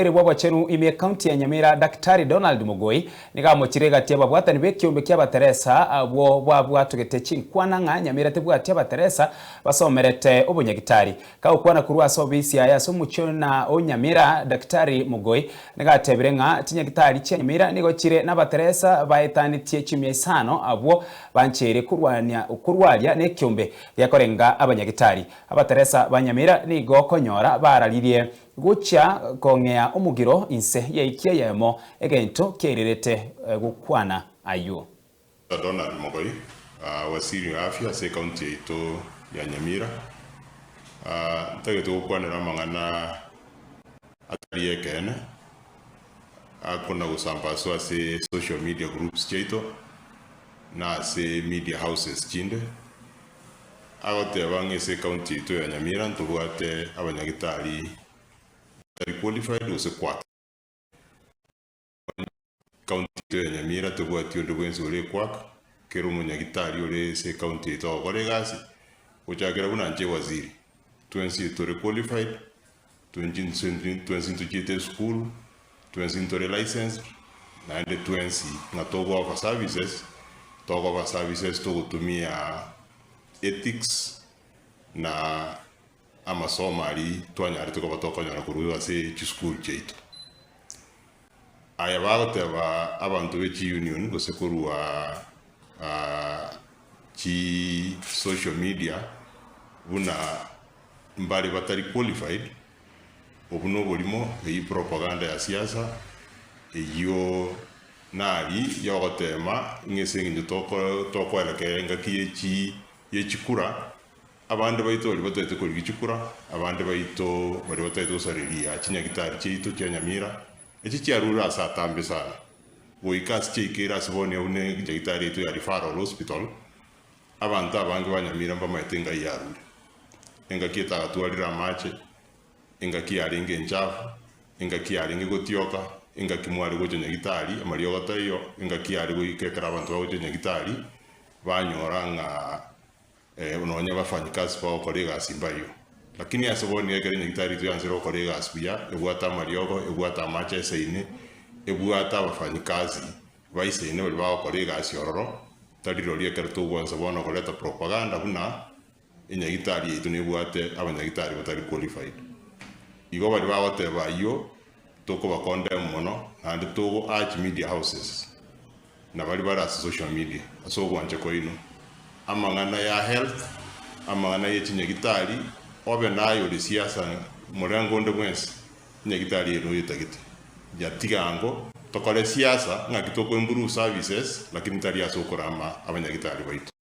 Oboteneneri bw'Obochenu ime Ekaunti ya Nyamira Daktari Donald Mogoi nigo amochire egati y'ababwatani b'ekiombe ki'abateresa abwo babwatogete chinkwana ng'a Nyamira tebwati abateresa basomerete obonyagitari. Kagokwana korwa ase obisi yaye ase omochie na o Nyamira Daktari Mogoi nigo atebire ng'a chinyagitari chia Nyamira nigo chire nabateresa baetanetie chimia isano abwo bancheire korwania korwaria nekiombe gekorenga abanyagitari. Abateresa ba Nyamira nigo okonyora bararirie gochia kong'ea omogiro inse y'eikia eyemo, egento kiairerete gokwana ayio. Donald Mogoi, Waziri wa Afya ase ekaunti yaito ya Nyamira, Ntagete gokwanera amang'ana atari y'ekeene akona gosambaswa ase social media groups chiaito na ase media houses chinde. Agoteba ng'a ase ecounty yaito ya Nyamira ntobwate abanyagitari batari qualified gose quack. Ecounty yaito ya Nyamira tebwati onde bwensi ore quack, kera omonyagitari ore ase ecounty yaito agokora egasi, gochakera buna inche waziri, twensi tore qualified, twensi ntochiete esukuru, twensi ntore licensed, naende twensi ng'a togo offer services, togo offer services togotumia ethics na amasomo aria twanyarete koba tokonyora korwa ase chisukuru chiaito. Aya bagoteba abanto be chiunion gose korwa chi social media buna mbare batari qualified, obwo noborimo, eyio propaganda ya siasa, eyio nari yogotema ng'a ase eng'encho toko tokoerekera engaki ye chi ye chikura, abande baito baria bataete korigia chikura, abande baito baria bataete gosareria chinyagitari chiaito chia Nyamira, echi chiarure ase atambe sana, goika ase chiaikeire ase bono buna enyagitari yaito ya Referral Hospital, Abanto abange ba Nyamira mbamaete engai yarure. Engaki etagatwarire amache, engaki yarenge enchafu, engaki yarenge gotioka, engaki mware gocha nyagitari amariogo taiyo, engaki yare goika ekero abanto bagocha nyagitari banyora ng'a nonya abafanyikazi bagokora egasi mbaiyo. Lakini ase bono iga ekero enyagitari yaito yaanchire gokora egasi buya, ebwate amariogo, ebwate amache eseine, ebwate abafanyikazi baisaine baria bagokora egasi ororo, tari rirorio ekero togwansa bono koreta propaganda buna enyagitari yaito nebwate abanyagitari batari qualified. Igo baria bagoteba ayio tokoba condemn mono naende togo urge media houses na baria bare ase social media ase ogwancha kwaino amang'ana ya health, amang'ana ye chinyagitari obe naye ore siasa morengo onde bwensi Nyagitari eye noyetagete. Yatiga ango tokore siasa ng'aki toko improve services lakini tari ase okorama abanyagitari baito.